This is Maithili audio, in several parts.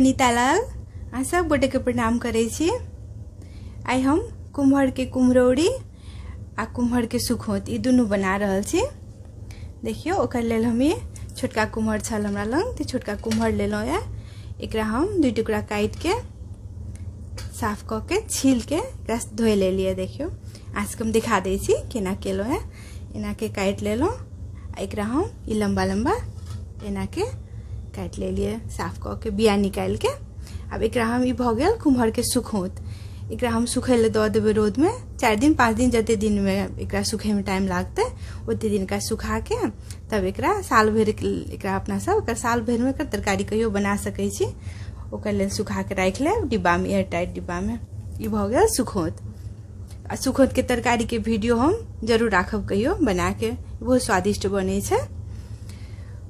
बनीता लाल, अहाँ सब गोटेके प्रणाम करै छी। आइ हम कुम्हरके कुम्हरौरी आ कुम्हरके सुखौंत ई दुनू बना रहल छी। देखियौ, ओकर लेल हम ई छोटका कुम्हर छल हमरा लग, तऽ छोटका कुम्हर लेलहुँ यऽ। एकरा हम 2 टुकड़ा काटिके साफ कऽ के छीलके एकरा धोइ लेलियै। देखियौ, अहाँ सबके हम दिखा दै छी केना केलहुँ हँ। एनाके काटि लेलहुँ आ एकरा हम ई लम्बा लम्बा एनाके काटि लेलियै, साफ कऽ के बिया निकालिके। आब एकरा हम ई भऽ गेल कुम्हरके सुखौंत। एकरा हम सुखै लए दऽ देबै रौदमे 4 दिन 5 दिन, जते दिनमे एकरा सुखैमे टाइम लागतै ओते दिन एकरा सुखाके तब एकरा साल भरि एकरा अपना सब एकर साल भरिमे एकर तरकारी कहियो बना सकै छी। ओकर लेल सुखाके राखि लेब डिब्बामे, एयर टाइट डिब्बामे। ई भऽ गेल सुखौंत। आ सुखौंतके तरकारीके वीडियो हम जरूर राखब कहियो बनाके, बहुत स्वादिष्ट बनै छै।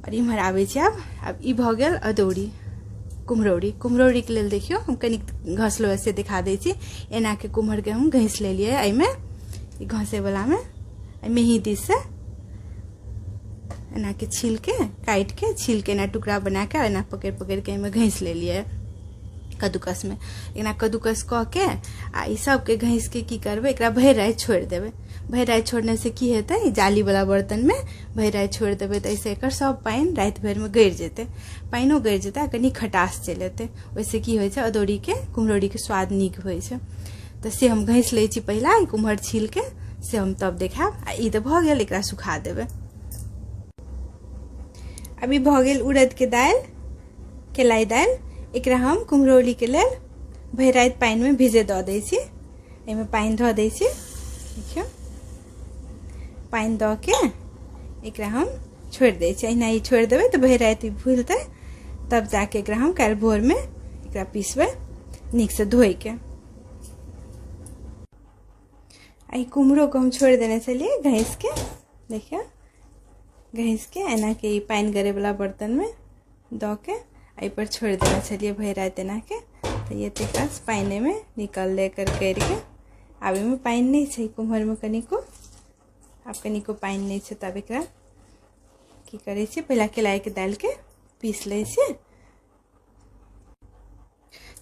आओर इम्हर आबै छी आब। आब ई भऽ गेल अदौरी कुम्हरौरी। कुम्हरौरीके लेल देखियौ हम कनिक घसलहुँ से दिखा दै छी। एनाके कुम्हरके हम घसि लेलियै एहिमे, ई घसैवलामे मेही दिससँ एनाके छीलके काटिके छीलके एना टुकड़ा बनाके एना पकड़ि पकड़िके एहिमे घसि लेलियै कद्दूकसमे। एना कद्दूकस कऽ के आ ई सबके घसिके की करबै, एकरा भरि राति छोड़ि देबै। भरि राति छोड़नेसँ की हेतै, ई जालीवला बर्तनमे भरि राति छोड़ि देबै तऽ एहिसँ एकर सब पानि राति भरिमे गड़ि जेतै, पानिओ गड़ि जेतै आ कनि खटास चलि एतै। ओहिसँ की होइ छै, अदौरीके कुम्हरौरीके स्वाद नीक होइ छै। तऽ से हम घसि लै छी पहिला ई कुम्हर छीलके, से हम तब देखायब। आ ई तऽ भऽ गेल, एकरा सुखा देबै। अभी भऽ गेल उड़दके दालि, केलाई दालि। एकरा हम कुम्हरौरीके लेल भरि राति पानिमे भिजै दऽ दै छी। एहिमे पानि धऽ दै छी, देखियौ पानि दऽ के एकरा हम छोड़ि दै छी। एहिना ई छोड़ि देबै तऽ भरि राति ई फुलतै, तब जाके एकरा हम काल्हि भोरमे एकरा पिसबै नीकसँ धोइके। आ ई कुम्हरोके हम छोड़ि देने छलियै घसिके, देखियौ घसिके एनाके ई पानि गरैवला बर्तनमे दऽ के एहिपर छोड़ि देने छलियै भरि राति एनाके। तऽ ई एतेक रास पानि एहिमे निकललै एकर गड़िके। आब एहिमे पानि नहि छै कुम्हरमे कनिको, आब कनिको पानि नहि छै। तब एकरा की करै छियै, पहिला केलाइके दालिके पीस लै छियै।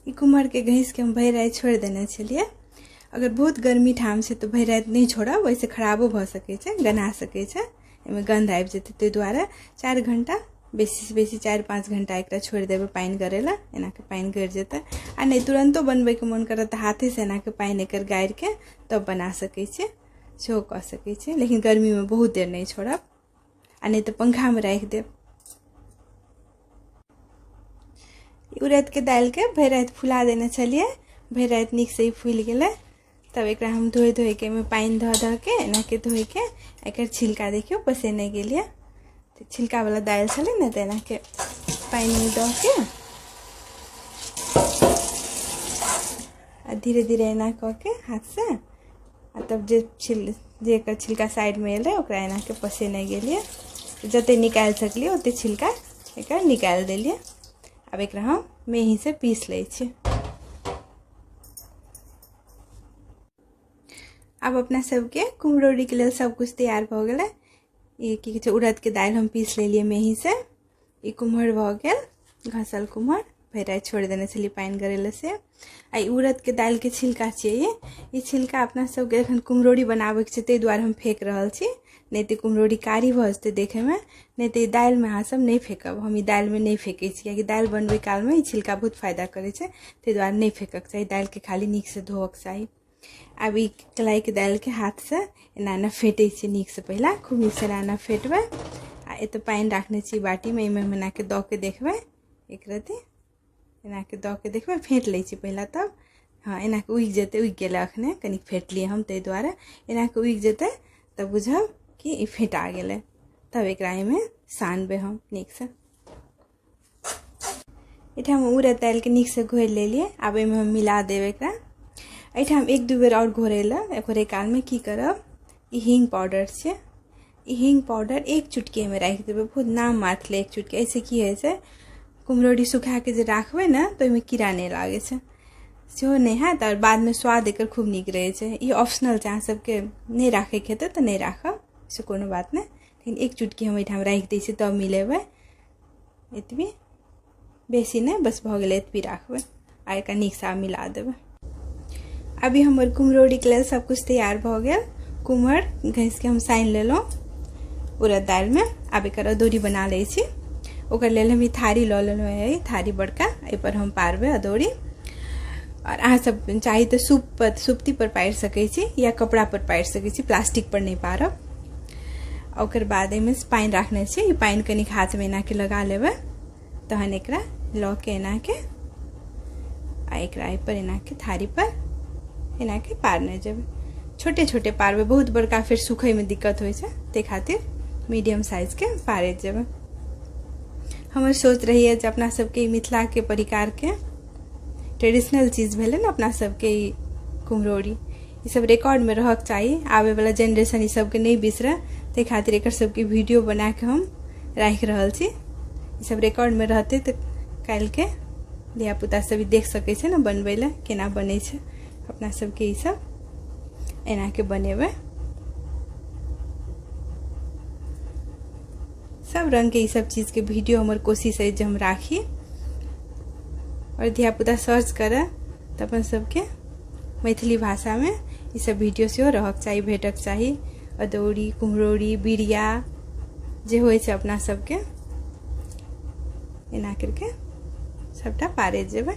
ई कुम्हरके घसिके हम भरि राति छोड़ि देने छलियै। अगर बहुत गर्मी ठाम छै तऽ भरि राति नहि छोड़ब, ओहिसँ खराबो भऽ सकै छै, गन्हा सकै छै, एहिमे गन्ध आबि जेतै। ताहि दुआरे 4 घण्टा, बेसीसँ बेसी 4-5 घण्टा एकरा छोड़ि देबै पानि गरै लए। एनाके पानि गड़ि जेतै। आ नहि तुरन्तो बनबैके मोन करत तऽ हाथेसँ एनाके पानि एकर गाड़िके तब बना सकै छियै, सेहो कऽ सकै छियै। लेकिन गर्मीमे बहुत देर नहि छोड़ब, आ नहि तऽ पंखामे राखि देब। उड़दके दालिके भरि राति फुला देने छलियै, भरि राति नीकसँ ई फुलि गेलै। तब एकरा हम धोइ धोइके एहिमे पानि धऽ धऽ के एनाके धोइके एकर छिलका देखियौ पसेने गेलियै। तऽ छिलकावला दालि छलै ने, तऽ एनाके पानिमे दऽ के आ धीरे धीरे एना कऽ के हाथसँ, आ तब जे छिल जे एकर छिलका साइडमे एलै ओकरा एनाके पसेने गेलियै। जते निकालि सकलियै ओते छिलका एकर निकालि देलियै। आब एकरा हम मेहीसँ पीस लै छी। आब अपना सबके कुम्हरौरीके लेल सब कुछ तैयार भऽ गेलै। ई की कहै छै, उड़दके दालि हम पीस लेलियै मेहीसँ। ई कुम्हर भऽ गेल घसल कुम्हर, भरि राति छोड़ि देने छलियै पानि गरै लए से। आ ई उड़दके दालिके छिलका छियै। ई छिलका अपना सबके एखन कुम्हरौरी बनाबैके छै ताहि दुआरे हम फेक रहल छी, नहि तऽ कुम्हरौरी कारी भऽ जेतै देखैमे। नहि तऽ ई दालिमे अहाँ सब नहि फेकब, हम ई दालिमे नहि फेकै छी, कियाकि दालि बनबै कालमे ई छिलका बहुत फायदा करै छै, ताहि दुआरे नहि फेकक चाही। दालिके खाली नीकसँ धोअके चाही। आब ई केलाइके दालिके हाथसँ एना एना फेँटै छियै नीकसँ, पहिला खूब नीकसँ एना एना फेँटबै। आ एतऽ पानि राखने छी बाटीमे, एहिमे हम एनाके दऽ के देखबै, एक रत्ती एनाके दऽ के देखबै, फेँट लै छी पहिला तब। हँ, एनाके उगि जेतै, उगि गेलै अखने, कनिक फेँटलियै हम ताहि दुआरे। एनाके उगि जेतै तऽ बुझब कि ई फेँटा गेलै। तब एकरा एहिमे सानबै हम नीकसँ। एहिठाम उड़द दालिके नीकसँ घोरि लेलियै। आब एहिमे हम मिला देब एकरा। एहिठाम 1-2 बेर आओर घोरै लए। घोरै कालमे की करब, ई हींग पाउडर छै, ई हींग पाउडर 1 चुटकी एहिमे राखि देबै, बहुत नाम मात्र 1 चुटकी। एहिसँ की होइ छै, कुम्हरौरी सुखाके जे राखबै ने तऽ ओहिमे कीड़ा नहि लागै छै, सेहो नहि हैत, आओर बादमे स्वाद एकर खूब नीक रहै छै। ई ऑप्शनल छै, अहाँ सबके नहि राखैके हेतै तऽ नहि राखब, से कोनो बात नहि, लेकिन 1 चुटकी हम एहिठाम राखि दै छियै तब मिलेबै एतबी। बेसी नहि, बस भऽ गेलै, एतबी राखबै आ एकरा नीकसँ आब मिला देबै। अभी हमर कुम्हरौरीके लेल सब किछु तैयार भऽ गेल। कुम्हर घसिके हम सानि लेलहुँ उड़द दालिमे। आब एकर अदौरी बना लै छी। ओकर लेल हम ई थारी लऽ लेलहुँ हेँ, थारी बड़का, एहिपर हम पारबै अदौरी। आओर अहाँ सब चाही तऽ सूप पर, सुप्ती पर पारि सकै छी या कपड़ा पर पारि सकै छी, प्लास्टिक पर नहि पारब। ओकर बाद एहिमे पानि राखने छी, ई पानि कनिक हाथमे एनाके लगा लेबै, तहन एकरा लऽ के एनाके आ एकरा एहिपर एनाके थारी पर एनाके पारने जेबै। छोटे छोटे पारबै, बहुत बड़का फेर सुखैमे दिक्कत होइ छै, ताहि खातिर मीडियम साइजके पारैत जेबै। हमर सोच रहैए जे अपना सबके मिथिलाके परिकारके ट्रेडिशनल चीज भेलै ने अपना सबके ई कुम्हरौरी, ई सब रिकॉर्डमे रहक चाही, आबैवला जेनरेशन ई सबके नहि बिसरै, ताहि खातिर एकर सबके वीडियो बनाके हम राखि रहल छी। ई सब रिकॉर्डमे रहतै तऽ काल्हिके धियापुता सब ई देख सकै छै ने बनबै लए केना बनै छै अपना सबके ई सब। एनाके बनेबै सब रङ्गके ई सब चीजके वीडियो हमर कोशिश अछि जे हम राखी आओर धियापुता सर्च करए तऽ अपन सबके मैथिली भाषामे ई सब वीडियो सेहो रहक चाही, भेटक चाही। अदौरी, कुम्हरौरी, बिरिया जे होइ छै अपना सबके, एना करिके सबटा पारैत जेबै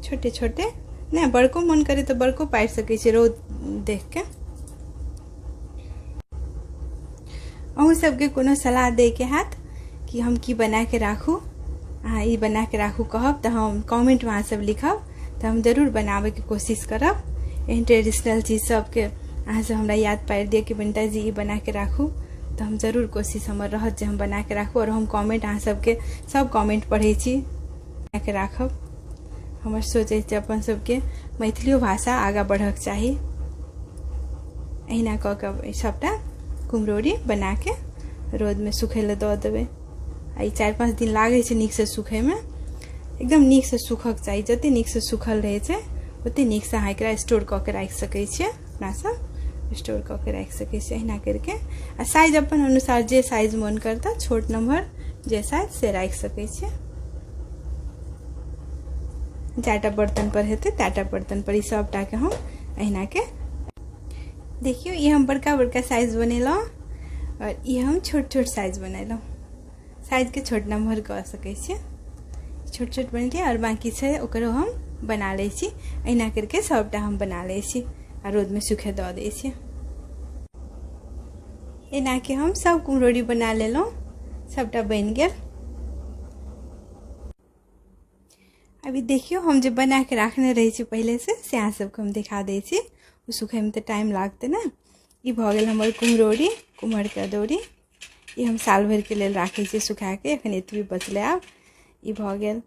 छोटे छोटे। नहि बड़को मन करे तऽ बड़को पारि सकै छै रौद देखके। अहूँ सबके कोनो सलाह दैके हैत कि हम की बनाके राखू, अहाँ ई बनाके राखू कहब तऽ हम कमेंटमे अहाँ सब लिखब तऽ हम जरूर बनाबैके कोशिश करब। एहन ट्रेडिशनल चीज सबके अहाँ सब हमरा याद पारि दिअ कि बनिता जी ई बनाके राखू, तऽ हम जरूर कोशिश हमर रहत जे हम बनाके राखू। आओर हम कमेंट अहाँ सबके सब कमेंट पढ़ै छी, बनाके राखब। हमर सोच अछि जे अपन सबके मैथिलियो भाषा आगाँ बढ़क चाही। एहिना कऽ कऽ सभटा कुम्हरौरी बनाके रौदमे सुखै लए दऽ देबै। आ ई 4-5 दिन लागै छै नीकसँ सुखैमे, एकदम नीकसँ सुखक चाही। जते नीकसँ सुखल रहै छै ओते नीकसँ अहाँ एकरा स्टोर कऽ के राखि सकै छियै, अपनासँ स्टोर कऽ के राखि सकै छियै एहिना करिके। आ साइज अपन अनुसार जे साइज मोन करतै, छोट नम्हर जे साइज से राखि सकै छियै। 4टा बर्तन पर हेतै 4टा बर्तन पर ई सबटाके हम एहिना के देखियौ। ई हम बड़का बड़का साइज बनेलहुँ आओर ई हम छोट छोट साइज बनेलहुँ। साइजके छोट नम्हर कऽ सकै छियै, छोट छोट बनेलियै आओर बाँकी छै ओकरो हम बना लै छी। एहिना करिके सबटा हम बना लै छी आ रौदमे सुखै दऽ दै छियै। एनाके हम सब कुम्हरौरी बना लेलहुँ, सबटा बनि गेल। अभी देखियौ हम जे बना के राखने रहै छी पहिलेसँ से अहाँ सबके हम देखा दै छी। ओ सुखैमे तऽ टाइम लागतै ने। ई भऽ गेल हमर कुम्हरौरी, कुम्हरके अदौरी। ई हम साल भरिके लेल राखै छियै सुखाके, एखन एतबी बचलै आब। ई भऽ गेल,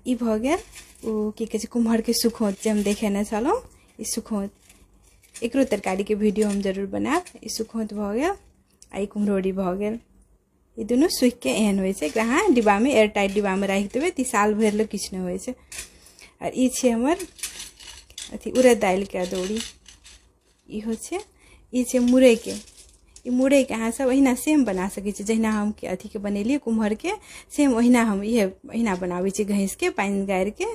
ई भऽ गेल ओ की कहै छै कुम्हरके सुखौंत जे हम देखेने छलहुँ, ई सुखौंत। एकरो तरकारीके वीडियो हम जरूर बनायब। ई सुखौंत भऽ गेल आ ई कुम्हरौरी भऽ गेल। ई दुनू सूखिके एहन होइ छै। एकरा अहाँ डिब्बामे, एयर टाइट डिब्बामे राखि देबै तऽ ई साल भरि लए किछु नहि होइ छै। आओर ई छै हमर अथी उड़द दालिके अदौरी, इहो छै। ई छै मुरैके। ई मुरैके अहाँ सब एहिना सेम बना सकै छी, जहिना हम अथीके बनेलियै कुम्हरके, सेम ओहिना हम इहे एहिना बनाबै छी, घसिके पानि गारिके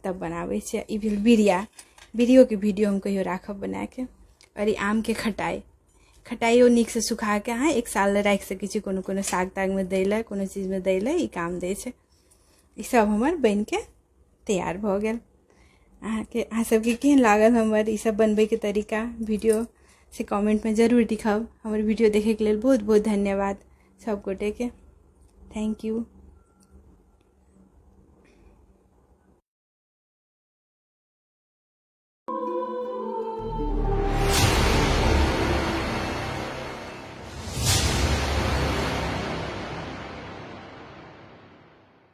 तब बनाबै छियै। ई भेल बिरिया, बिरियोके वीडियो हम कहियो राखब बनाके। आओर ई आमके खटाइ, खटाइयो नीकसँ सुखाके अहाँ 1 साल लए राखि सकै छी, कोनो कोनो साग तागमे दै लए, कोनो चीजमे दै लए ई काम दै छै। ई सब हमर बनिके तैयार भऽ गेल। अहाँ सबके केहन लागल हमर ई सब बनबैके तरीका वीडियो से कमेंटमे जरूर लिखब। हमर वीडियो देखैके लेल बहुत बहुत धन्यवाद सब गोटेके। Thank you.